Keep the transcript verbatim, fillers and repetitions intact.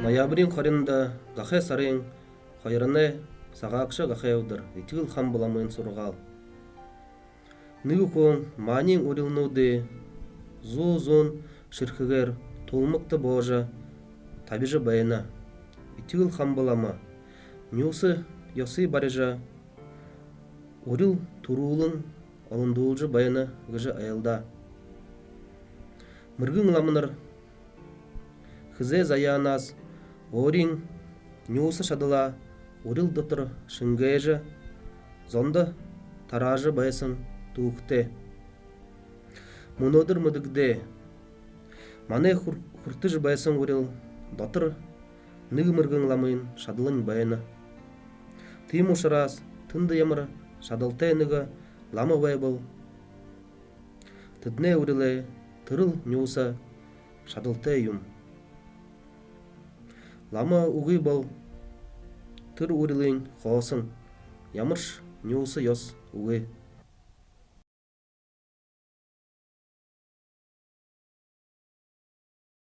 Ноябриин хориндо, гахай сарын хоёрнай, сагаагша гахай үдэр. Этигэл Хамба ламын сургаал. Нэгэ хүн маанин урилнуудые зуу зуун шэрхэгээр тулмагта боожо табижа байна. Этигэл Хамба лама нюуса ёсые барижа, урил түрүүлэн олондуулжа байна гэжэ айлдаа. Мэргэн ламанар хэзээ заяанаас өөрын нюуса шадалаа урил дотор шэнгээжэ, зондо тараажа байсан түүхэтэй. Мүнөөдэр мэдэгдээ: манай хүр-, хүртэжэ байсан урил дотор нэгэ мэргэн ламын шадалынь байна. Тиимэ ушараас тэндэ ямар шадалтай нэгэ лама байбал, тэдэнэй урилай тэрэл нюуса шадалтай юм. Лама үгы бол, тэрэ урилынь хоосон, ямаршье нюуса ёс үгы.